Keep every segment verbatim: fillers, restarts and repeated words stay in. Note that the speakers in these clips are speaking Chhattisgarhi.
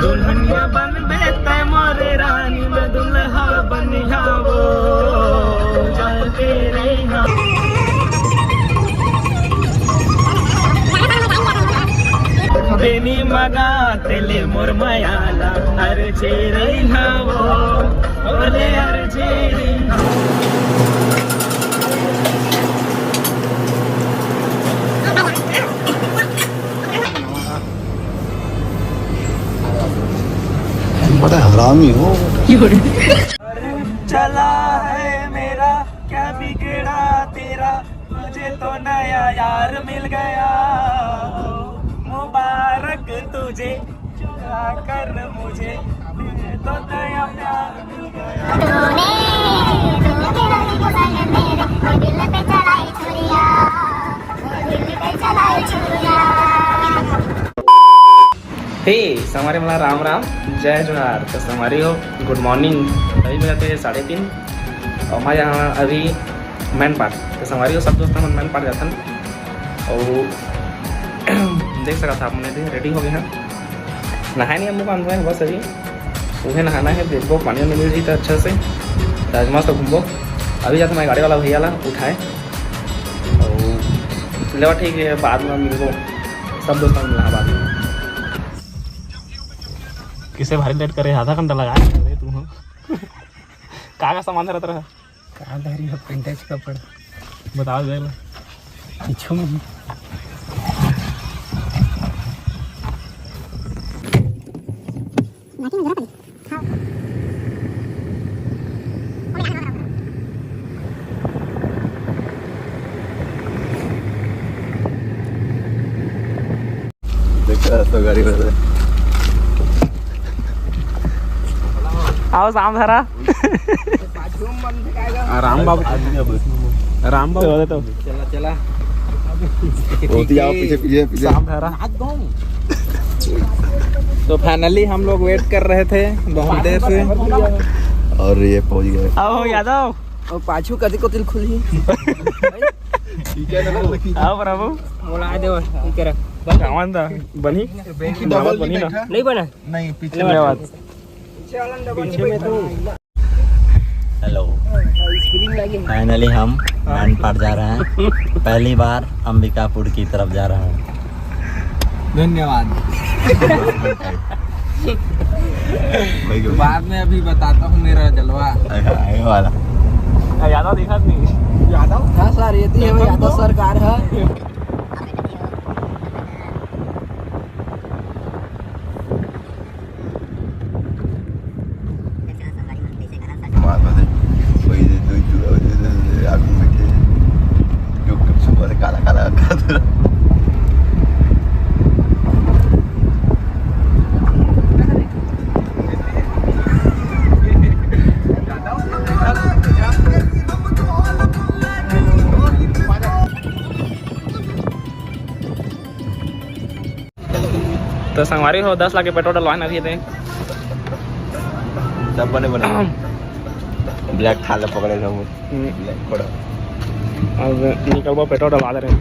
दुल्हनिया बनबे तै मोरे रानी, मैं दुल्हा बनिहावो, जाते रहिहा। बेनी मगा तेले मोर मयाला, अर्जे रहिहावो, ओले अर्जे रहिहावो। बड़ा हरामी हो। चला है मेरा, क्या बिगड़ा तेरा, तुझे तो नया यार मिल गया, मुबारक तुझे, चुरा कर मुझे, तुझे तो नया प्यार मिल गया। तूने दिल के रानी को जाने मेरे, वो दिल पे चलाई छुरिया, वो दिल पे चलाई छुरिया। हे संगवारी मन ला राम राम, जय जोहार। तो संगवारी हो, गुड मॉर्निंग। अभी बजत हे साढ़े तीन और मैं यहाँ अभी मैन पार्क। तो संगवारी हो, सब दोस्त मन मैन पार्क जाथन और देख सकत हा आप मन, रेडी हो गए हैं। नहाए नहीं हम लोग अंदर बस अभी उहे नहाना है, देखबो पानी वानी मिल जाही त अच्छा से, त आज मस्त घूमबो। अभी जाथन मैं गाड़ी वाला भैया ला उठाए, अउ लेवा ठीक है, बाद में मिलबो सब दोस्त मन इलाहाबाद में। किसे भारी लेट करे, आधा घंटा लगा दे तू, हाँ। का का सामान धरत रहा? का धरी हो, प्रिंटर के कपड़ा। बताओ जरा। पीछू में। देखा तो गाड़ी वाला। आओ, शाम धरा। राम बाबू। राम बाबू। चला, चला। होती आओ, पीछे, पीछे, पीछे। शाम धरा। तो finally हम लोग wait कर रहे थे बहुत देर से। और ये पहुंच गए। आओ यादव। और पाछू कति कोतिल खुली। आओ प्रभु। बोला दे, ठीक है। कावन दा, बनी? डबल बनी ना? नहीं बना। नहीं, पीछे धन्यवाद। पीछे में तो हेलो। फाइनली हम मैनपाट जा रहे हैं। पहली बार अंबिकापुर की तरफ जा रहे हैं। धन्यवाद। बाद में अभी बताता हूँ मेरा जलवा। ये वाला। यादव दिखा नहीं। यादव? हाँ सर, ये तो है, यादव सरकार है। मार दे। वही दे, दो ही चूड़ा, वही दे, दे, दे, आगू में बैठे। जो सुबह से काला, काला कर दे रहा। तो संगवारी हो, दस लाख के पेट्रोल डलवाए ना अभी थे। सब बने बने। ब्लैक थार ला पकड़े रहो। हम्म। ब्लैक पकड़ो। अब निकलबो, पेट्रोल डलवा दे रहे हैं।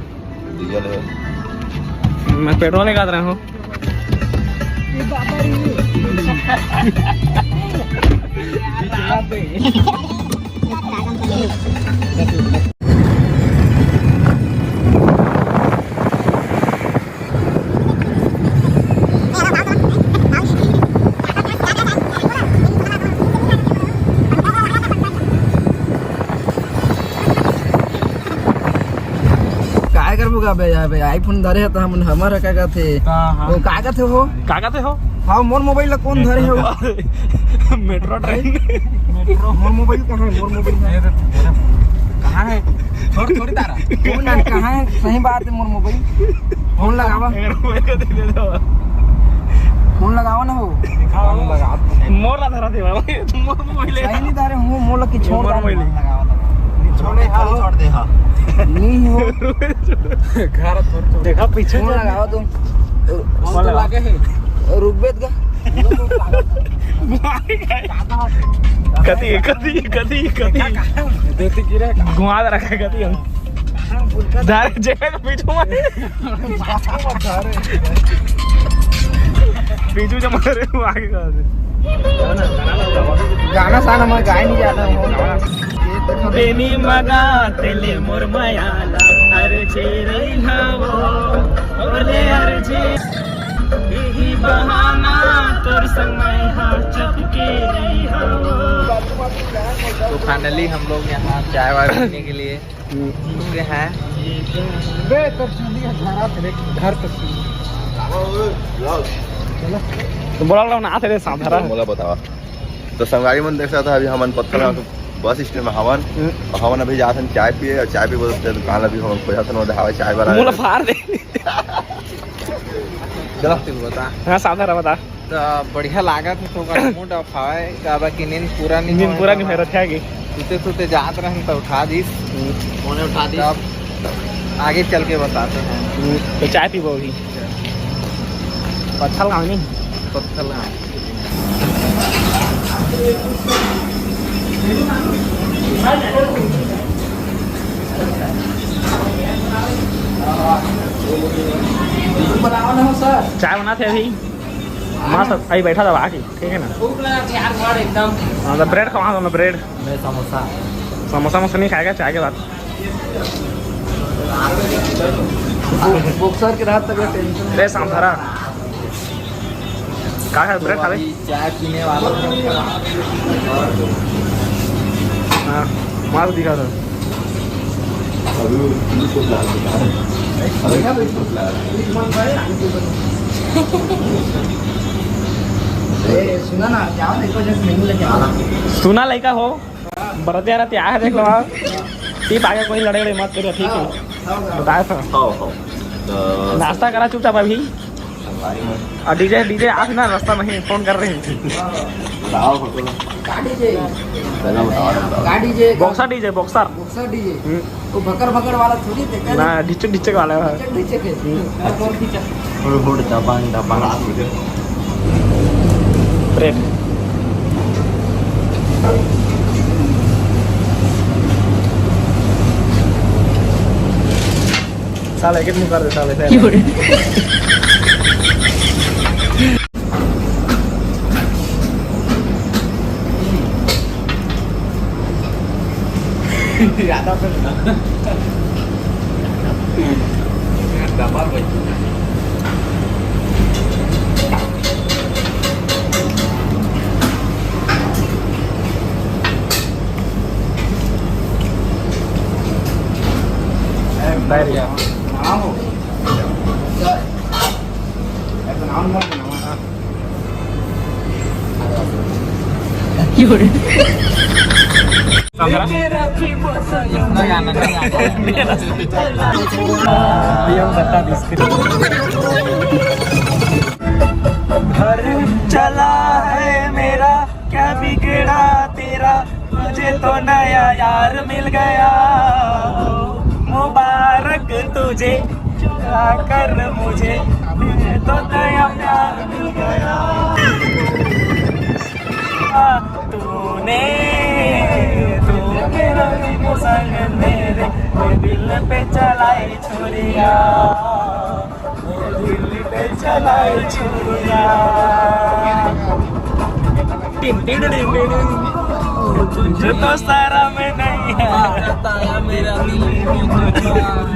डीजल है। मैं पेट्रोल निकाल रहा हूँ। काय करबो गा बे, बे iPhone धरे हे त हमन हमर का कथे? हाँ, हाँ। वो का कथे हो? का कथे हो? हाँ, मोर मोबाइल ला कौन धरे हो? Metro train. मोर मोबाइल कहाँ है? मोर मोबाइल कहाँ है? कहाँ है? छोड़, छोड़ तारा। कौन है? कहाँ है? सही बात है, मोर मोबाइल। फोन लगावा। फोन लगावा ना हो। फोन लगा। मोर ला धरा देवा। मोर मोबाइल है। सही नहीं धरे हूँ, मोर ला कि छोड़ मोर मोबाइल है। लगावा, लगावा। छोड़ दे, हाँ, छोड़ दे, हाँ। नहीं हो। घर छोड़, छोड़। देखा पीछे फोन लगावा तुम। फोन लगा। रुक बेत का। कथी, कथी, कथी, कथी? देखते की रे? घुमा दे रखा है कथी हम। दारे जेबे के पीछे में। बीजू जमा करे, वो आगे गा दे। गाना साना मैं गाए नहीं जाता हूँ। बेनी मगा तेले मोर मयाला, अर्जे रही हवो, ओले अर्जे। यही बहाना तोर संग मैं हा चपके रही हवो। तो finally हम लोग यहाँ चाय वाय पीने के लिए रुके हैं। बे, तब चलिए घर आ, फिर घर तक। चलो। तो बोला ना, आते रे सामने। मोला बतावा। तो संगवारी मन देख सकता है, अभी हमन पत्थर में बस स्टैंड में हवन। हम्म। और हमन अभी जात हन चाय पिए, और चाय पीए बोलते दुकान अभी हमन खोजत हन, ओदे हवा चाय बना मोला रहे। फाड़ दे। चलो। तू बता। हाँ, सामने रहा, बता। तो बढ़िया लागत है, तो ओकर mood off है, काबर कि नींद पूरा नहीं नींद होए पूरा नहीं होए रथे आगे। सुते सुते जात रहन तो उठा दीस। हम्म। मोने उठा दीस। तब आगे चल के बताते हैं। हम्म, तो चाय पीबो अभी। पत्थल गाँव नहीं? पत्थल गाँव। चाय बनाते अभी। मस्त, अभी बैठा दबा के, ठीक है ना? भूख लगा यार, बड़ एकदम। हाँ, तो ब्रेड खवा दो ना, ब्रेड। मैं समोसा। समोसा वमोसा नहीं खाएगा चाय के बाद? बॉक्सर के रात तक टेंशन। ले, सांभरा। का है, ब्रेड खा ले। अभी चाय पीने वाला हूँ। हाँ, मास्क दिखा दो। ए, सुना ना, जाओ ना, एक बार जस्ट मेनू लेके आओ ना। सुना लइका हो, बरतिया रतिया है, देख लो आप। टीप आगे कोई लड़े लड़े मत करिए, ठीक है? बताया था। हाँ, हाँ। तो नाश्ता करा चुपचाप अभी। और डीजे, डीजे आज ना रास्ता में ही फोन कर रहे हैं। बताओ, फोटो लो। का डीजे? पहला बताओ, बताओ। का DJ? Boxer DJ, boxer. Boxer DJ. Hmm. वो भकर भकर वाला थोड़ी थे, क्या? ना, ढिचक ढिचक वाला है। ढिचक ढिचक है। हम्म। और कौन सी चा-, और वो दबंग, दबंग। ब्रेड। साला एक मुंह कर दे, साले, साले। याद आ फिर। डबल भाई। डायरी। नाम हो। ऐसा नाम मत बनाओ। घर चला है मेरा, क्या बिगड़ा तेरा, मुझे तो नया यार मिल गया। मुबारक तुझे, चुरा कर मुझे, तुझे तो नया प्यार मिल गया। तूने, तू मेरा संग मेरे, दिल पे चलाई छुरिया। टिन टिन टिन टिन। तुझे तो सारा में नहीं है। ताया मेरा दिल में तुझे।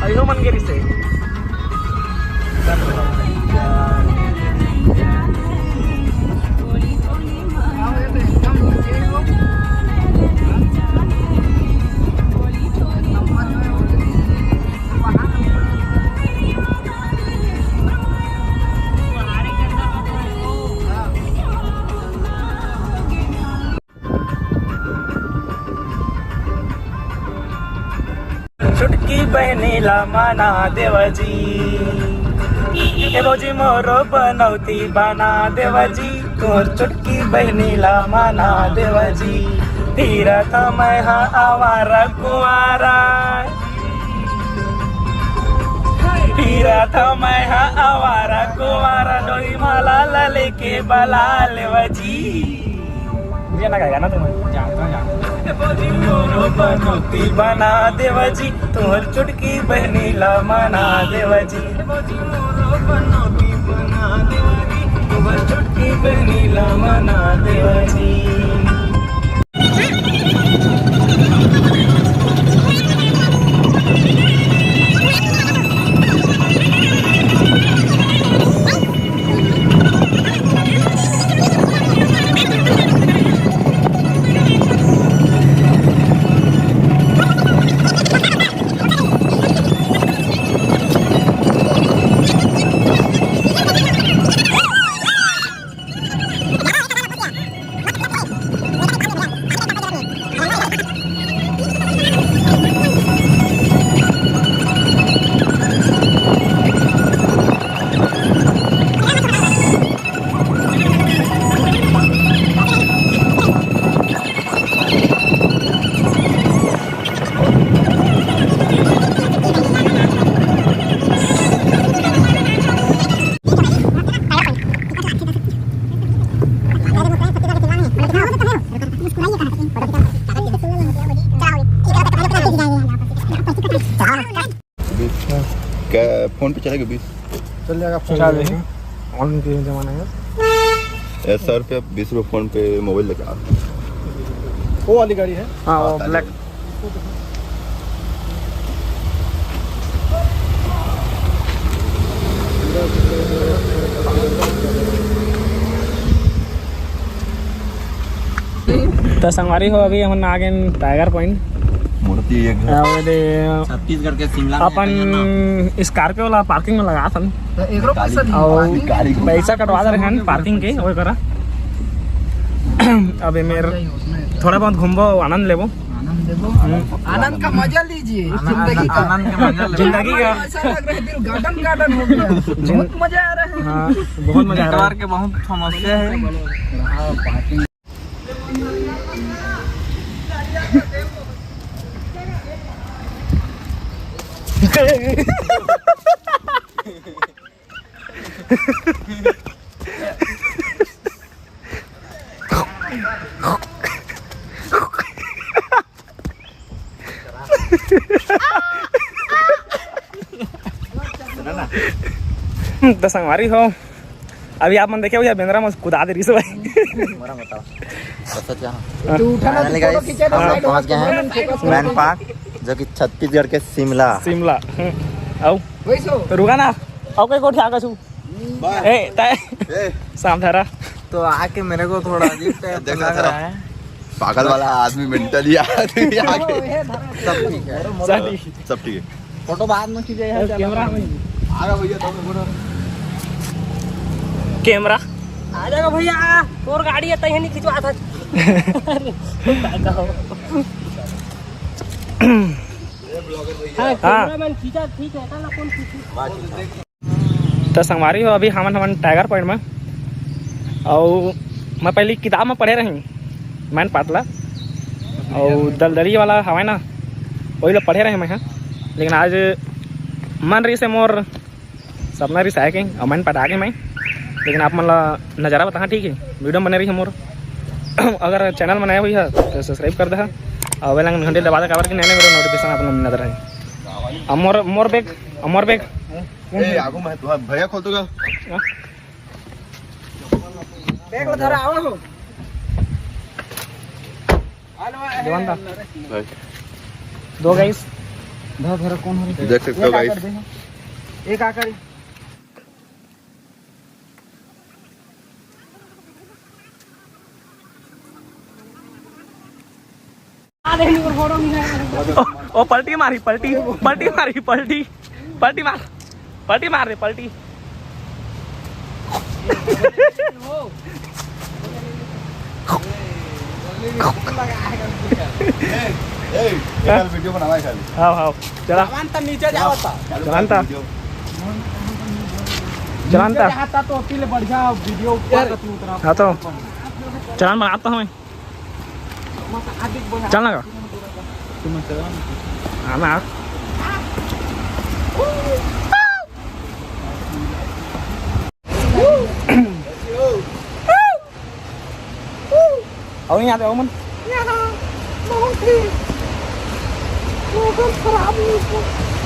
अइहो मन गिरिस हे। छुटकी बहनी ला मना देवा जी, ए भौजी मोरो बनौती बना देवा जी, तोर छुटकी बहनी ला मना देवा जी। फिरत मैं हा आवारा कुंवारा, फिरत मैं हा आवारा कुंवारा, डोरी माला ला लेके बला लेवा जी। ये ना गाएगा ना तुम्हें। जानता हूँ, जानता हूँ। ए भौजी मोरो बनौती बना देवा जी, तोर छुटकी बहनी ला मना देवा जी। ए भौजी मोरो बनौती बना देवा जी, तोर छुटकी बहनी ला मना देवा जी। क्या फोन पे चलेगा बीस? चल जाएगा फोन चला पे। देगा। ऑनलाइन के जमाना है। ए, सौ रुपया, बीस रुपये फोन पे मोबाइल लेके आ। वो वाली गाड़ी है। हाँ, वो हाँ, ब्लैक। तो संगवारी हो, अभी हमन आ गए टाइगर पॉइंट। मूर्ति एक है। अउ दे छत्तीसगढ़ के शिमला में अपन कहीं ना। स्कॉर्पियो ला पार्किंग में लगा सन। तो एकरो गाड़ी, पैसा नहीं, और पार्किंग। गाड़ी को पैसा कटवा दे रहे हैं पार्किंग के, वो करा। अबे मेर थोड़ा बहुत घूमबो, आनंद लेबो। आनंद लेबो। हम्म। आनंद का मजा लीजिए इस आनंद, जिंदगी का। आनंद का मजा लेबो। जिंदगी का। ऐसा लग रहा है, दिल गार्डन गार्डन हो गया। जिन-, बहुत मजा आ रहा है। हाँ, बहुत मजा आ रहा है। नेटवर्क के बहुत समस्या है। हाँ, पार्किंग। तो संगवारी हो, अभी आप मन देखे हो, ये बेंदरा में कुदा दे रही से भाई। मोरा बताओ। अच्छा, अच्छा। हाँ। तू उठा ना, finally तू फोटो guys, खींचा ना, हम लोग side पहुंच गए हैं में फोकस कर। मैन पार्क, जो कि छत्तीसगढ़ के शिमला। शिमला। हम्म। आओ। वही सो। तो रुका ना। आओ, कोई कोठी आगे छू। बाय। ए, ताए। ए। सामधारा। तो आके मेरे को थोड़ा अजीब टाइप देख रहा लग था। रहा है। पागल वाला आदमी, मेंटली आदमी आके। सब ठीक है। सब ठीक। सब ठीक है। फोटो बाद में खींचे यार, कैमरा में। आ रहा भैया, तुम फोटो। कैमरा। आ जाएगा भैया, तोर गाड़ी है, तैयार नहीं खिंचवा था। हाँ, हाँ। कैमरामैन खींचा, ठीक है, ना कौन खींची? तो संगवारी हो, अभी हमन, हमन टाइगर पॉइंट में, अउ मैं पहली किताब में पढ़े रही, मैन पाटला, अउ दलदली वाला हवय ना, वही ला पढ़े रहे मैं, हाँ। लेकिन आज मन रही से मोर सपना रही से आए के, अउ मैन पाट आ गए मैं। लेकिन आप मन ला नज़ारा बताहा, ठीक है, वीडियो में बने रही मोर। अगर चैनल में नया हुई है तो सब्सक्राइब कर दे, और बेल आइकन घंटी दबा दे, काबर कि नए नए वीडियो नोटिफिकेशन आप मन मिलत रहे। अउ मोर, मोर बैग, अउ मोर बैग। ए, आगू में तुम्हारा भैया खोल तो का? हाँ? बैग ला धरा, आओ हो। जवान दा। भाई। दो गाइस। धा धरा कौन हो? देख सकते हो एक गाइस। आकर दे। एक आकर। ओ, ओ, पलटी मारी, पलटी, पलटी मारी, पलटी, पलटी मार, पलटी मार रे, पलटी। ए, एकर वीडियो बनावा है खाली। हाव, हाव। चला। जवान त नीचे जावत था। चलान ता। वीडियो। चलान ता। नीचे जाता तो ओती ले बढ़िया वीडियो ऊपर यार। कति उतरा। हाँ तो। चलान बनाता हूँ मैं। चल ना का? हाँ ना। आओ नहीं आते, आओ मन। यहाँ बहुत ही मौसम खराब है।